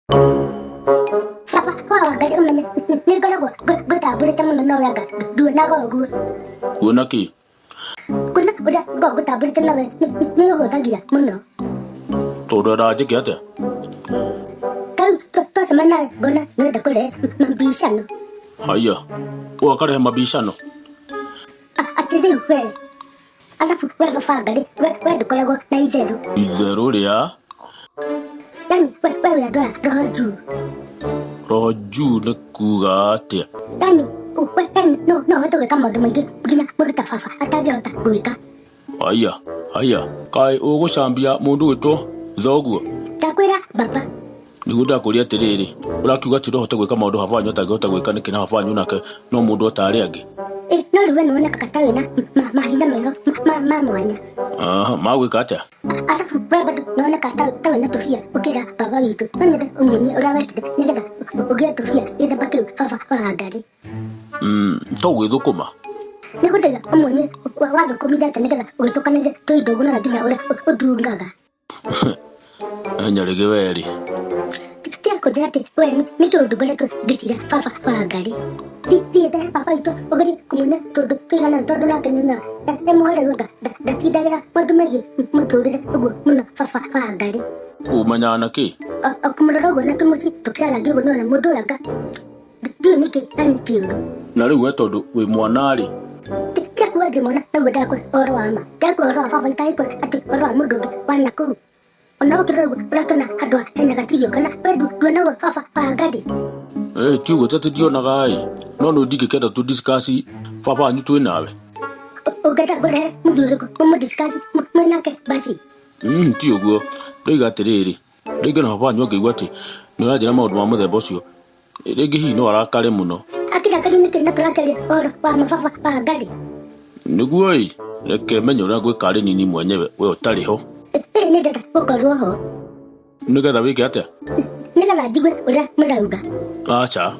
Baba wa Wangarĩ ũmenye nĩ ngoragwo ngũtambũrĩte mũno no we anga nduonaga ũguo. Kuona kĩ? Kuona ũrĩa ngoragwo ngũtambũrĩte no we nĩ ũhũthagia mũno. Tondũ endaga njĩke atĩa? Ta rĩu twacemania nawe ngona nĩ ũrenda kũrehe mabicano. Haiya, ũgakarehe mabicano? Atĩ rĩu we Alafu we baba Ngarĩ, we ndũkoragwo na itherũ. Itherũ rĩa? Yani we wĩ andũ aya roho juu. Roho juu nĩ kuga atĩa? Yani we yani no ũhote gwĩka maũndũ maingĩ nginya mũndũ ta baba atangĩhota gwĩka. Haiya, haiya, kaĩ ũgũcambia mũndũ ũgwĩtwo thoguo? Ndakwĩra baba. Nĩguo ndakũria atĩrĩrĩ, ũrakiuga atĩ no ũhote gwĩka maũndũ baba wanyu atangĩhota gwĩka nĩkĩ na baba wanyu nake no mũndũ o ta arĩa angĩ? Ĩ, no rĩu we nĩwonekaga ta wĩna mahinda meho ma mwanya. Aha, ma gwĩka atĩa? Arabu we bado nĩwonekaga ta wĩna tũbia ũkĩra baba witũ. No nyende ũmuonie ũrĩa wekire nĩgetha ũgĩe tũbia gĩthemba kĩu baba wa Ngarĩ. To gwĩthũkũma? Nĩngwendaga ũmuonie wathũkũmire atĩa nĩgetha ũgĩtũkanĩrie tũindo ũguo na nginya ũrĩa ũndungaga. Nyarĩgĩ werĩ. Tiga kũnjĩra atĩ we nĩ kĩũndũ ngoretwo ngĩciria baba wa Ngarĩ. Thiĩ ndehe baba witũ ũgerie kũmuonia tũndũ tũigana tondũ nake nĩ nĩ mũhoreru anga ndatindagĩra maũndũ megiĩ mũtũrĩre ũguo mũno baba wa Ngarĩ. Ũmenyaga na kĩ? O kũmũrora ũguo na tũmũciĩ tũkĩarangia ũguo nĩwona mũndũ ũyũ anga ndiũĩ nĩkĩ yani kĩũndũ. Na rĩu we tondũ wĩ mwana-rĩ. Tiga kuga ndĩ mwana noguo ndakũhe ũhoro wa ma. Ndakũhe ũhoro wa baba itagĩkũhe atĩ ũhoro wa mũndũ ũngĩ wa nakũu. Ona ũkĩrora ũguo ũrakĩona handũ ha hena gatigio kana we nduona ũguo baba wa Ngarĩ. Ĩ ti ũguo ti atĩ ndionaga-ĩ, no nĩ ndingĩkĩenda tũ discuss baba wanyu twĩ nawe. Ũngĩenda ngũrehere mũthuri ũrĩkũ mũmũ discuss mwĩ nake basi. Ti ũguo, ndoiga atĩrĩrĩ, rĩngĩ ona baba wanyu angĩigua atĩ nĩ ũranjĩra maũndũ ma mũthemba ũcio, Rĩngĩ hihi no arakare mũno. Akĩrakario nĩkĩ na tũrakĩaria ũhoro wa mababa wa Ngarĩ? Nĩguo ĩ, reke menye ũrĩa ngwĩka arĩ nini mwenyewe we ũtarĩ ho. Ĩ nĩ ndenda gũkorwo ho. Nĩgetha wĩke atĩa? Nĩgetha njigue ũrĩa mũrauga. Aca.